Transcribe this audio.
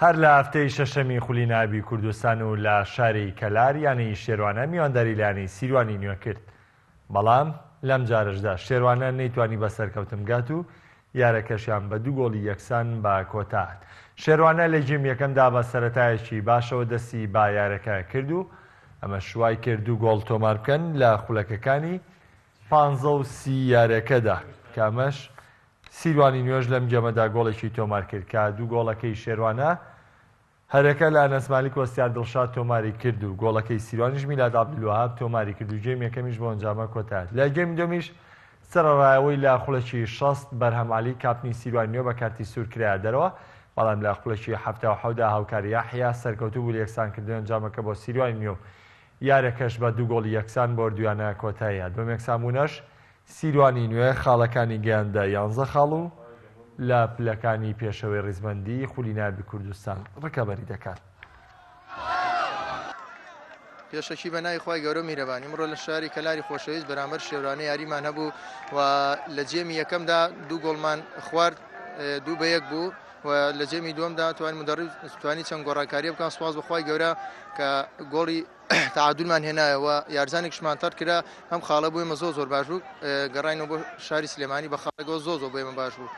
هەر لە هەفتەی شەشەمی خولی نایابی کوردستان و لە شاری کەلار یانەی شێروانە میوانداری لە یانەی سیروانی نوێ کرد، بەڵام لەم جارەشدا شێروانە نەیتوانی بە سەرکەوتن بگات و یارەکەشیان بە دوو گۆڵی یەکسان بە کۆتا هات. شێروانە لە گێمی یەکەمدا بە سەرەتایەکی باشەوە دەستی بە یارەکە کرد و ئەمەش وای کرد دوو گۆڵ تۆمار بکەن لە خولەکەکانی پانزە و سی یارەکەدا کە ئەمەش سیروانی نوێش لەم گێمەدا گۆڵێکی تۆمار کرد کە دوو گۆڵەکەی شێروانە هەریەکە لە ئەنەس مالیک و هەستیار دڵشاد تۆماری کرد و گۆڵەکەی سیروانیش میلاد عەبدولوەهاب تۆماری کرد و گێمی یەکەمیش بەو ئەنجامە کۆتایهات. لە گێمی دووەمیش سەرەڕای ئەوەی لە خولەکی 60 بەرهەم عەلی کاپتنی سیروانی نوێ بە کارتی سوور کرایە دەرەوە، بەڵام لە خولەکی 77 دا هاوکار یەحیا سەرکەوتوو بوو لە یەکسانکردنی ئەنجامەکە بۆ سیروانی نوێ و یاریەکەش بە دوو گۆڵی یەکسان بۆ هەردوویانە کۆتایی هات. بەم یەکسانبوونەش سیروانی نوێ خاڵەکانی گەیاندە یانزە خاڵ و لە پلەکانی پێشەوەی ڕیزبەندیی خولی نایابی کوردستان ڕکەبەری دەکات. پێشەکی بە ناوی خوای گەورە و میهرەبان ئیمڕۆ لە شاری کەلاری خۆشەویست بەرامبەر شێورانە یاریمان هەبوو و لە جێمی یەکەمدا دوو گۆڵمان خوارد دوو بە یەک بوو و لە جێمی دووەمدا توانی مدەڕی توانی چەند گۆڕانکاریە بکەن سوپاس بە خوای گەورە کە گۆڵی تەعادولمان هێنایەوە یارزانێکشمان تەڕ کرا ئەم خاڵە بۆ ئێمە زۆر زۆر باش بوو گەڕاینەوە بۆ شاری سلێمانی بە خاڵێکەوە زۆر زۆر بۆ ئێمە باش بوو.